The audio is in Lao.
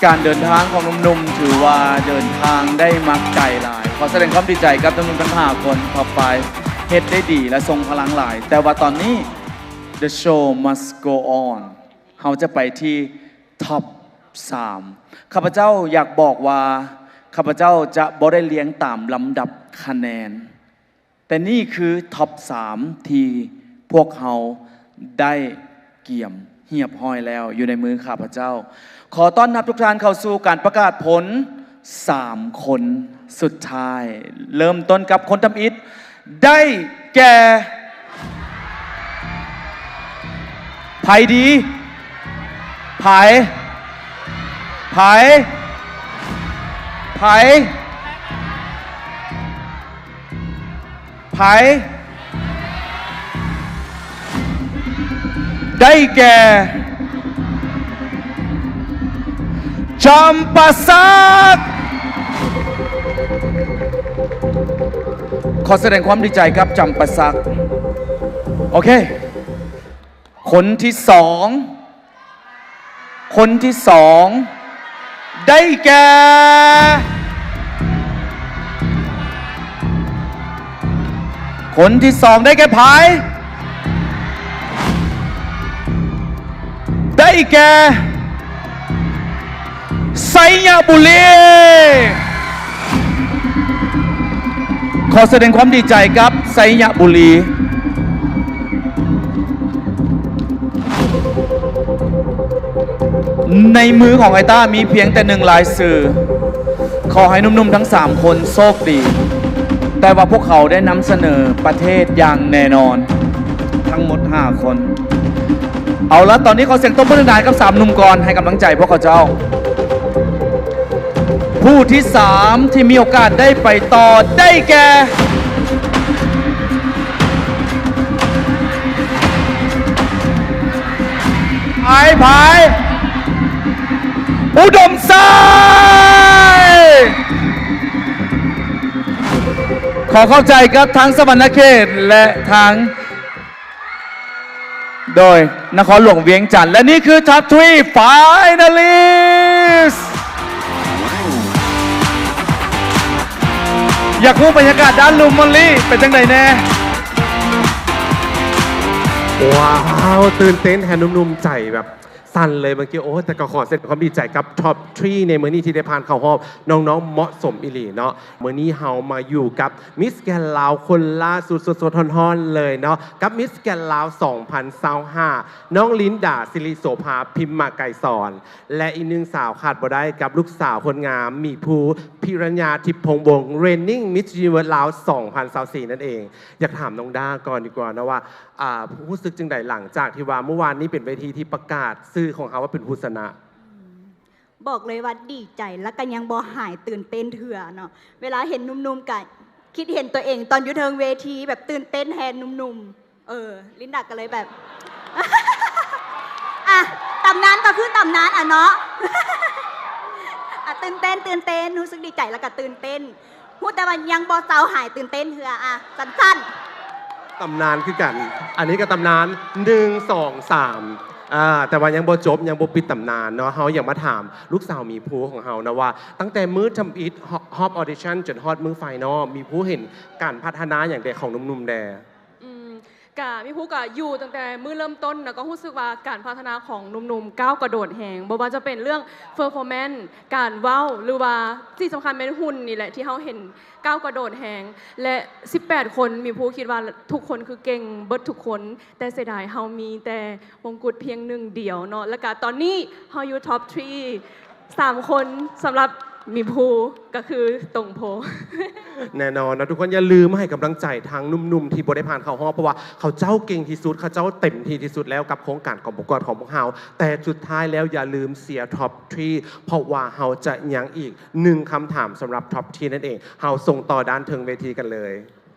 ການເດີນທາງຂອງໜຸ່ມໆ ຖືວ່າເດີນທາງໄດ້ມາໄກຫຼາຍ. ຂໍສະແດງຄວາມດີໃຈກັບໜຸ່ມໆທັງຫ້າຄົນ Top five ເຮັດໄດ້ດີ ແລະ ຊົງພະລັງຫຼາຍ. ແຕ່ວ່າຕອນນີ້ The show must go on. ເຮົາຈະໄປທີ່ Top ສາມ. ຂ້າພະເຈົ້າຢາກບອກວ່າ ຂ້າພະເຈົ້າຈະບໍ່ໄດ້ລຽງຕາມລຳດັບຄະແນນ. ແຕ່ນີ້ຄື Top ສາມ ທີ່ພວກເຮົາໄດ້ກຽມຮຽບຮ້ອຍແລ້ວ ຢູ່ໃນມືຂ້າພະເຈົ້າ. ຂໍຕ້ອນຮັບທຸກທ່ານເຂົ້າສູ່ການປະກາດຜົນສາມຄົນສຸດທ້າຍ. ເລີ່ມຕົ້ນກັບຄົນທຳອິດ ໄດ້ແກ່ ໃຜດີ? ໃຜ? ໃຜ? ໃຜ? ໃຜ? ໄດ້ແກ່ ຈຳປາສັກ. ຂໍສະແດງຄວາມດີໃຈກັບຈຳປາສັກ. ໂອເຄ. ຄົນທີສອງ ຄົນທີສອງ ໄດ້ແກ່ ຄົນທີສອງ ໄດ້ແກ່ໃຜ? ໄດ້ແກ່ ໄຊຍະບູລີ. ຂໍສະແດງຄວາມດີໃຈກັບໄຊຍະບູລີ. ໃນມືຂອງໄອຕ້າມີພຽງແຕ່ໜຶ່ງລາຍຊື່. ຂໍໃຫ້ໜຸ່ມໆທັງສາມຄົນໂຊກດີ. ແຕ່ວ່າພວກເຂົາໄດ້ນຳສະເໜີປະເທດຢ່າງແນ່ນອນ ທັງໝົດຫ້າຄົນ. ເອົາລະ ຕອນນີ້ຂໍສຽງຕົບມືດັງໆໃຫ້ກັບສາມໜຸ່ມກ່ອນ ໃຫ້ກຳລັງໃຈພວກເຂົາເຈົ້າ. ຜູ້ທີສາມທີ່ມີໂອກາດໄດ້ໄປຕໍ່ໄດ້ແກ່ ພາຍ ພາຍ ອຸດົມໄຊ. ຂໍຂອບໃຈກັບທາງສະຫວັນນະເຂດ ແລະ ທາງ ໂດຍນະຄອນຫຼວງວຽງຈັນ ແລະ ນີ້ຄື Top three Finalist. ຢາກຮູ້ບັນຍາກາດດ້ານລຸ່ມ ມອນລີ ເປັນຈັ່ງໃດແດ່? ວ້າວ ຕື່ນເຕັ້ນແທນໜຸ່ມໆ ໃຈແບບ ສັ່ນເລີຍເມື່ອກີ້. ໂອ້ ແຕ່ກໍຂໍສະແດງຄວາມດີໃຈກັບ Top three ໃນມື້ນີ້ທີ່ໄດ້ຜ່ານເຂົ້າຮອບ. ນ້ອງໆເໝາະສົມອີ່ຫຼີເນາະ. ມື້ນີ້ເຮົາມາຢູ່ກັບ Miss Grand ລາວຄົນລ່າສຸດ ສົດໆຮ້ອນໆເລີຍເນາະ ກັບ Miss Grand ລາວ ສອງພັນຊາວຫ້າ ນ້ອງລິນດາ ສິລິໂສພາ ພິມມະໄກສອນ ແລະ ອີກໜຶ່ງສາວຂາດບໍ່ໄດ້ ກັບລູກສາວຄົນງາມ ໝີພູ ພິລັນຍາ ທິບພົງວົງ Reigning Miss Universe ລາວ ສອງພັນຊາວສີ່ ນັ້ນເອງ. ຢາກຖາມນ້ອງດ້າກ່ອນດີກວ່າເນາະວ່າ ອ່າ ຮູ້ສຶກຈັ່ງໃດຫຼັງຈາກທີ່ວ່າມື້ວານນີ້ເປັນເວທີທີ່ປະກາດຊື່ຂອງເຮົາວ່າເປັນຜູ້ຊະນະ? ອືມ ບອກເລີຍວ່າດີໃຈ ແລ້ວກໍຍັງບໍ່ຫາຍຕື່ນເຕັ້ນເທື່ອເນາະ. ເວລາເຫັນໜຸ່ມໆ ກໍຄິດເຫັນຕົວເອງຕອນຢູ່ເທິງເວທີແບບຕື່ນເຕັ້ນແທນໜຸ່ມໆ. ເອີ ລິນດາກໍເລີຍແບບ ອ່ະ ຕຳນານກໍຄືຕຳນານອະເນາະ. ອ່ະ ຕື່ນເຕັ້ນ ຕື່ນເຕັ້ນ ຮູ້ສຶກດີໃຈ ແລ້ວກໍຕື່ນເຕັ້ນ. ຮູ້ແຕ່ວ່າຍັງບໍ່ເຊົາຫາຍຕື່ນເຕັ້ນເທື່ອ ອ່ະ ສັ້ນໆ. ຕຳນານຄືກັນ ອັນນີ້ກໍຕຳນານ ໜຶ່ງ ສອງ ສາມ ອ່າ ແຕ່ວ່າຍັງບໍ່ຈົບ ຍັງບໍ່ປິດຕຳນານເນາະ. ເຮົາຢາກມາຖາມລູກສາວໝີພູຂອງເຮົານະວ່າ ຕັ້ງແຕ່ມື້ທຳອິດ ຮອບ ຮອບ audition ຈົນຮອດມື້ final ໝີພູເຫັນການພັດທະນາຫຍັງແດ່ຂອງໜຸ່ມໆແດ່? ອືມ ກະ ໝີພູກະຢູ່ຕັ້ງແຕ່ມື້ເລີ່ມຕົ້ນນະ ກໍຮູ້ສຶກວ່າການພັດທະນາຂອງໜຸ່ມໆກ້າວກະໂດດແຮງ ບໍ່ວ່າຈະເປັນເລື່ອງ performance ການເວົ້າ ຫຼືວ່າທີ່ສຳຄັນແມ່ນຫຸ່ນນີ້ແຫຼະ ທີ່ເຮົາເຫັນກ້າວກະໂດດແຮງ ແລະ ສິບແປດຄົນ ໝີພູຄິດວ່າທຸກຄົນຄືເກັ່ງເບິດທຸກຄົນ ແຕ່ເສຍດາຍເຮົາມີແຕ່ມົງກຸດພຽງໜຶ່ງດຽວເນາະ. ແລ້ວກະຕອນນີ້ເຮົາຢູ່ top three ສາມຄົນ ສຳລັບໝີພູ ກໍຄືຕົງໂພ. ແນ່ນອນເນາະ ທຸກຄົນຢ່າລືມໃຫ້ກຳລັງໃຈທັງໜຸ່ມໆທີ່ບໍ່ໄດ້ຜ່ານເຂົ້າຮອບ ເພາະວ່າເຂົາເຈົ້າເກັ່ງທີ່ສຸດ ເຂົາເຈົ້າເຕັມທີ່ທີ່ສຸດແລ້ວກັບໂຄງການກອງປະກວດຂອງພວກເຮົາ. ແຕ່ສຸດທ້າຍແລ້ວຢ່າລືມເຊຍ top three ເພາະວ່າເຮົາຈະຍັງອີກໜຶ່ງຄຳຖາມສຳລັບ top three ນັ້ນເອງ. ເຮົາສົ່ງຕໍ່ດ້ານເທິງເວທີກັນເລີຍ.